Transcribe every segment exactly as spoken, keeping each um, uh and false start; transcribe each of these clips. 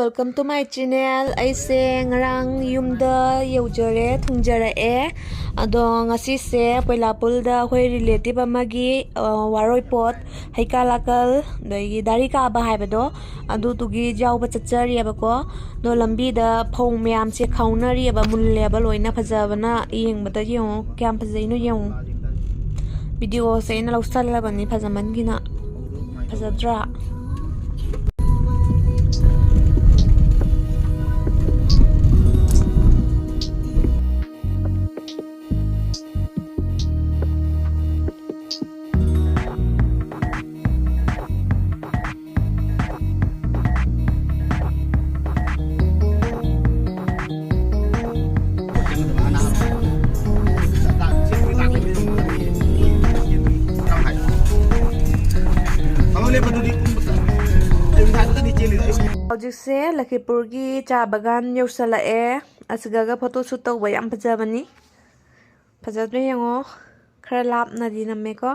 Welcome to my channel. ꯑꯩꯁꯦ ꯉꯔꯥꯡ ꯌꯨꯝꯗ ꯌꯧꯖꯔꯦ, ꯊꯨꯡꯖꯔꯛꯑꯦ꯫ ꯑꯗꯣ ꯉꯁꯤꯁꯦ ꯄꯣꯏꯂꯥꯄꯨꯜꯗ ꯑꯩꯈꯣꯏ relative ꯑꯃꯒꯤ, ꯑ, ꯋꯥꯔꯣꯏꯄꯣꯠ, ꯍꯩꯀꯥ ꯂꯥꯀꯜ, ꯑꯗꯒꯤ ꯗꯥꯔꯤ ꯀꯥꯕ ꯍꯥꯏꯕꯗꯣ, ꯑꯗꯨꯗꯨꯒꯤ ꯌꯥꯎꯕ ꯆꯠꯆꯔꯤꯑꯕꯀꯣ꯫ ꯑꯗꯣ ꯂꯝꯕꯤꯗ ꯐꯧ ꯃꯌꯥꯝꯁꯦ ꯈꯥꯎꯅꯔꯤꯑꯕ, ꯃꯨꯜꯂꯦꯕ ꯂꯣꯏꯅ, ꯐꯖꯕꯅ ꯌꯦꯡꯕꯗ ꯌꯦꯡꯉꯣ꯫ ꯀꯌꯥꯝ ꯐꯖꯩꯅꯣ ꯌꯦꯡꯉꯨ꯫ ꯚꯤꯗꯤꯑꯣꯁꯦ ꯑꯩꯅ ꯂꯧꯁꯜꯂꯕꯅꯤ ꯐꯖꯃꯟꯒꯤꯅ꯫ ꯐꯖꯗ꯭ꯔꯥ? ꯍꯧꯖꯤꯛꯁꯦ ꯂꯈꯤꯄꯨꯔꯒꯤ ꯆꯥ ꯕꯒꯥꯟ ꯌꯧꯁꯜꯂꯛꯑꯦ꯫ ꯑꯁꯤꯒꯒ photo shoot ꯇꯧꯕ ꯌꯥꯝ ꯐꯖꯕꯅꯤ꯫ ꯐꯖꯗ꯭ꯔꯥ ꯌꯦꯡꯉꯣ꯫ ꯈꯔ ꯂꯥꯞꯅꯗꯤ ꯅꯝꯃꯦꯀꯣ꯫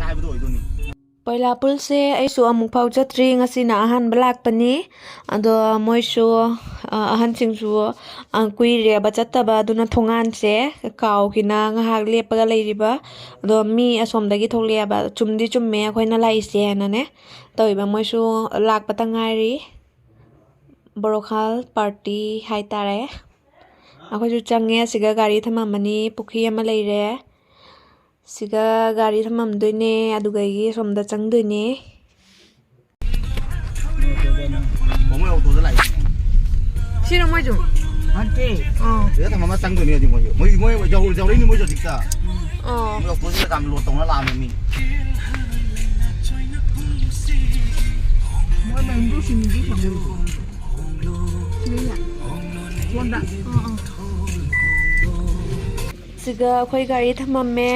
ꯍꯥꯏꯕꯗꯣ ꯑꯣꯏꯗꯣꯏꯅꯤ꯫ ꯄꯣꯏꯂꯥꯄꯨꯜꯁꯦ ꯑꯩꯁꯨ ꯑꯃꯨꯛ ꯐꯥꯎ ꯆꯠꯇ꯭ꯔꯤ, ꯉꯁꯤꯅ ꯑꯍꯥꯟꯕ ꯂꯥꯛꯄꯅꯤ꯫ ꯑꯗꯣ ꯃꯣꯏꯁꯨ, ꯑ, ꯑꯍꯟꯁꯤꯡꯁꯨ, ꯑ, ꯀꯨꯏꯔꯦꯕ ꯆꯠꯇꯕ, ꯑꯗꯨꯅ ꯊꯣꯡꯒꯥꯟꯁꯦ ꯀꯥꯎꯈꯤꯅ ꯉꯥꯏꯍꯥꯛ ꯂꯦꯞꯄꯒ ꯂꯩꯔꯤꯕ꯫ ꯑꯗꯣ ꯃꯤ ꯑꯁꯣꯝꯗꯒꯤ ꯊꯣꯛꯂꯛꯑꯦꯕ, ꯆꯨꯝꯗꯤ ꯆꯨꯝꯃꯦ ꯑꯩꯈꯣꯏꯅ ꯂꯥꯛꯏꯁꯦꯅꯅꯦ ꯇꯧꯔꯤꯕ꯫ ꯃꯣꯏꯁꯨ ꯂꯥꯛꯄꯇ ꯉꯥꯏꯔꯤ꯫ ꯕꯣꯔꯣꯈꯥꯜ ꯄꯥꯔꯇꯤ ꯍꯥꯏꯇꯥꯔꯦ꯫ ꯑꯩꯈꯣꯏꯁꯨ ꯆꯪꯉꯦ꯫ ꯑꯁꯤꯒ ꯒꯥꯔꯤ ꯊꯝꯃꯝꯃꯅꯤ, ꯄꯨꯈ꯭ꯔꯤ ꯑꯃ ꯂꯩꯔꯦ꯫ ꯁꯤꯒ ꯒꯥꯔꯤ ꯊꯝꯃꯝꯗꯣꯏꯅꯦ, ꯑꯗꯨꯗꯒꯤ ꯁꯣꯝꯗ ꯆꯪꯗꯣꯏꯅꯦ꯫ ꯃꯣꯏ ꯑꯣꯇꯣꯗ ꯂꯥꯛꯏꯅꯦ꯫ ꯁꯤꯔꯣ ꯃꯣꯏꯁꯨ? ꯅꯠꯇꯦ꯫ ꯑꯥ꯫ ꯁꯤꯗ ꯊꯝꯃꯝꯃ ꯆꯪꯗꯣꯏꯅꯦ ꯍꯧꯖꯤꯛ ꯃꯣꯏꯁꯨ꯫ ꯃꯣꯏ, ꯃꯣꯏ ꯌꯧ-, ꯌꯧꯔꯛꯏꯅꯦ ꯃꯣꯏꯁꯨ ꯍꯧꯖꯤꯛꯇ꯫ ꯑꯥ꯫ ꯃꯣꯏ ꯑꯣꯇꯣꯁꯤꯗ ꯌꯥꯝ ꯂꯣꯗ ꯇꯧꯅ ꯂꯥꯛꯑꯝꯃꯦ ꯃꯤ꯫ ꯃꯣꯏ ꯃꯌꯨꯝꯗꯨ ꯁꯤꯡꯗꯤ ꯐꯪꯉꯣꯏ꯫ ꯁꯤꯅꯤꯅꯦ꯫ ꯁꯣꯝꯗ꯫ ꯑꯥ, ꯑꯥ꯫ ꯁꯤꯒ ꯑꯩꯈꯣꯏ ꯒꯥꯔꯤ ꯊꯝꯃꯝꯃꯦ꯫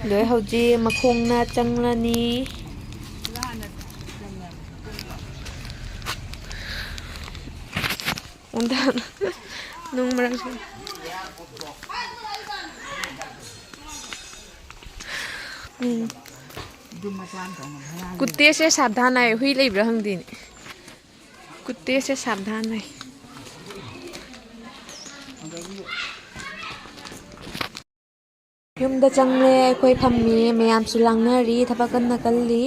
ꯑꯗꯣ ꯍꯧꯖꯤꯛ ꯃꯈꯣꯡꯅ ꯆꯪꯂꯅꯤ꯫ ꯑꯣꯟꯊꯥꯅ ꯅꯨꯡ ꯃꯔꯛꯁꯤꯗ꯫ ꯎꯝ꯫ कुत्ते से सावधान है, ꯍꯨꯏ ꯂꯩꯕ꯭ꯔꯥ ꯈꯪꯗꯦꯅꯦ꯫ कुत्ते से सावधान है꯫ ꯌꯨꯝꯗ ꯆꯪꯂꯦ, ꯑꯩꯈꯣꯏ ꯐꯝꯃꯤ, ꯃꯌꯥꯝꯁꯨ ꯂꯥꯡꯅꯔꯤ, ꯊꯕꯛ ꯀꯟꯅ ꯀꯜꯂꯤ꯫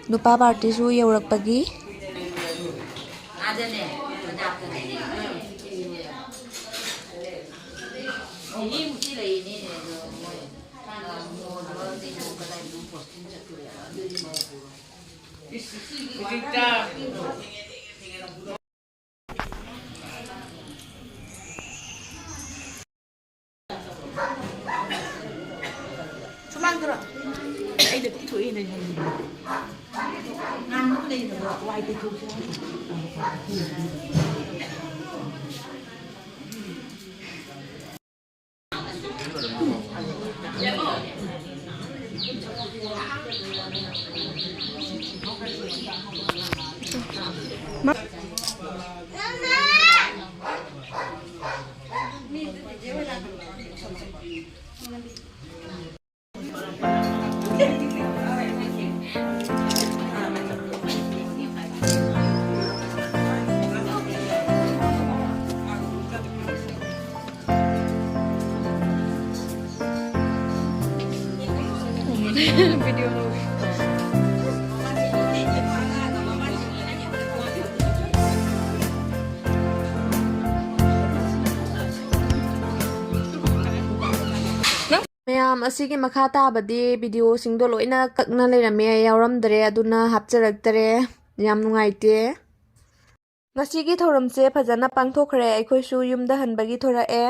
ꯅꯨꯄꯥ ꯄꯥꯔꯇꯤꯁꯨ ꯌꯧꯔꯛꯄꯒꯤ꯫ ꯁꯨꯃꯥꯡꯗꯔꯣ? ꯑꯩꯗꯤ ꯑꯗꯨꯝ ꯊꯣꯛꯏꯅꯦ ꯍꯥꯏꯕꯅꯤ꯫ ꯉꯥꯟꯕ ꯂꯩꯗꯕ꯭ꯔꯣ? ꯋꯥꯏ ꯇꯩꯊꯣꯛꯁꯦ ꯍꯥꯏꯕꯅꯤ꯫ ꯃꯌꯥꯝ, ꯑꯁꯤꯒꯤ ꯃꯈꯥ ꯇꯥꯕꯗꯤ ꯚꯤꯗꯤꯑꯣꯁꯤꯡꯗꯣ ꯂꯣꯏꯅ ꯀꯛꯅ ꯂꯩꯔꯝꯃꯦ, ꯌꯥꯎꯔꯝꯗ꯭ꯔꯦ, ꯑꯗꯨꯅ ꯍꯥꯞꯆꯔꯛꯇꯔꯦ꯫ ꯌꯥꯝ ꯅꯨꯡꯉꯥꯏꯇꯦ꯫ ꯉꯁꯤꯒꯤ ꯊꯧꯔꯝꯁꯦ ꯐꯖꯅ ꯄꯥꯡꯊꯣꯛꯈ꯭ꯔꯦ꯫ ꯑꯩꯈꯣꯏꯁꯨ ꯌꯨꯝꯗ ꯍꯟꯕꯒꯤ ꯊꯣꯔꯛꯑꯦ꯫